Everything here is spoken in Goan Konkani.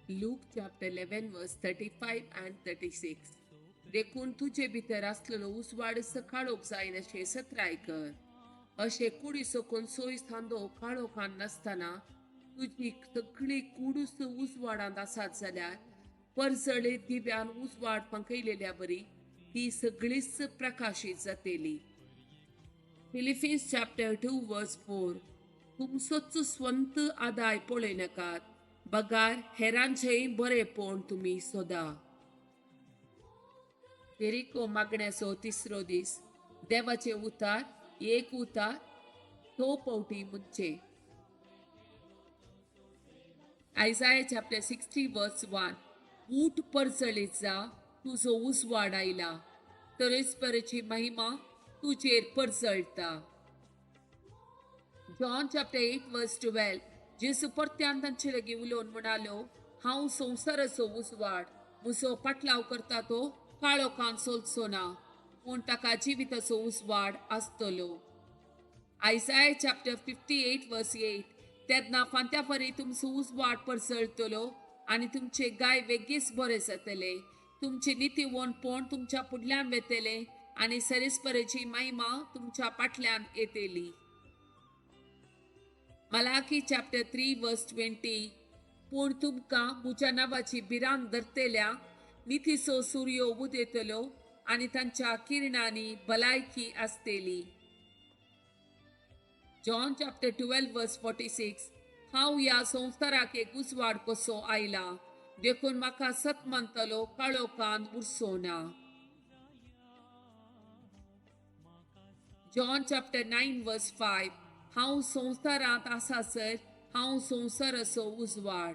Luke chapter 11 verse 35 and 36. देखून तुजे भितर आसलेलो उजवाड काळोख जायनाशें सत्राय कर. अशें कुडी सकून सोय सांदो काळोखान नासतना तुजी सगळी कुडूस उजवाडांत आसात जाल्यार परजळे दिव्यान उजवाड पंकयलेल्या बरी ती सगळीच प्रकाशीत जातेली. Philippians chapter 2 verse 4. तुमचोच स्वंत आदाय पळय नाकात, बगार हेरांचेय बरेंपण तुमी सोदा. जेरिको मागण्याचो तिसरो दीस. देवाचें उतार एक उतार तो पवटी मुनचे. Isaiah chapter 60 verse 1. ऊठ परजळीत जा, तुजो उजवाड आयला, तरेस्पराची महिमा तुजेर परजळटा. John chapter 8 verse 12. जेजू परत्यान तांचे लागीं उलोवन म्हणालो, हांव संवसाराचो उजवाड, म्हजो पाटलाव करता तो काळोखान चलचो ना, पूण ताका जिविताचो उजवाड आसतलो. Isaiah chapter 58 verse 8. तेन्ना फांत्या तुमचो उजवाड परजळटलो आनी तुमचे गाय वेगीच बरे जातले. तुमचे नितीवणपण तुमच्या फुडल्यान वेतले आनी सरेस्पराची महिमा तुमच्या फाटल्यान येतली. Malachi chapter 3 verse 20. पूण तुमकां म्हज्या नांवाची भिरांत धरतल्या नितीचो सुर्यो उदेतलो आनी तांच्या किरणांनी भलायकी आसतली. John chapter 12 verse 46. हांव ह्या संवसाराक एक उजवाड कसो आयला, देखून म्हाका सत मानतलो काळोखान उरचो ना. John chapter 9 verse 5. हांव संवसारांत आसासर हांव संवसाराचो उजवाड.